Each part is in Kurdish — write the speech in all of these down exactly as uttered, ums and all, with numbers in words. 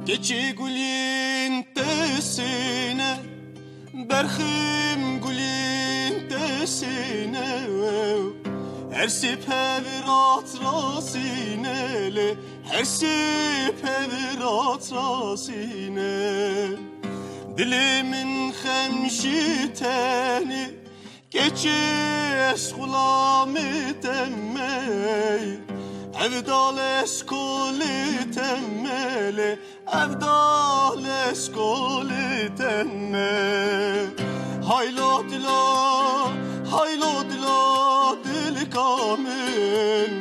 Keçê gulên tesêne, berxim gulên tesêne, her sê pev ratrasîne lê, her sê pev ratrasîne. Dilê min xem ji tenê, keçê ez xulamê te me, ev dal ez kolê te me lê, ev dal ez kolê te me. Haylo dilo, haylo dilo, dilka min,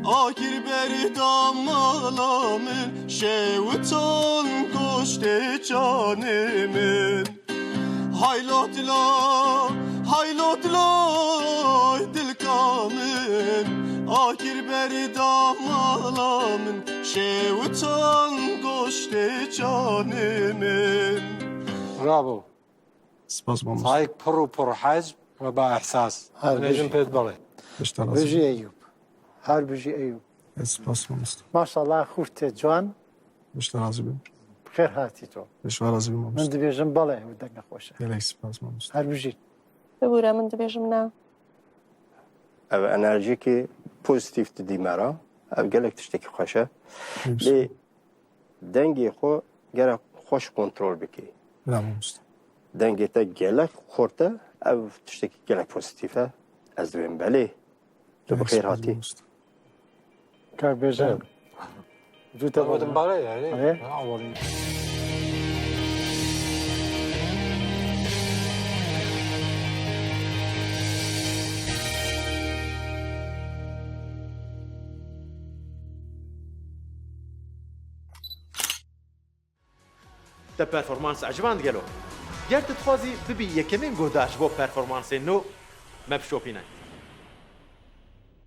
akir berê da mala min, şewitan goştê canê min. Haylo dilo, haylo dilo, dilka min, akir berê da mala min, şewitan goştê canê min. Bravo. Spas mamoste. Sayek pir û pir hecm ve ba ihsas. Her Hûn ê jin bijî. Pêt belê. Pişta razî. Bijî Eyûp. Her bijî Eyûp. Ez spas mamoste. Maşallah xurtê can. Pişta razî bim. Xêr hatî to. Pişta razî bim Min mamoste. Dibêjin belê ew denge xweş e. Gelek spas mamoste. Her bijî. Bibûre min dibêjim na. Ev enerjîkî pozîtîf didî me re. Ev gelek tiştekî xweş e. Lê dengê xwe gerek xweş kontrol bikî. Bila mamoste. Dengê te gelek xurt e, ev tiştekî gelek pozîtîf e. Ez dibêm belê. Tu bi xêr hatî. Kar bêje. Evet. Tu te Ew bala. Dimbare yani. Evet. Ha, awarî. Te performans eciband gelo? Ger tu dixwazî bibî yekemîn guhdar ji bo performansên nû, me bişopîne.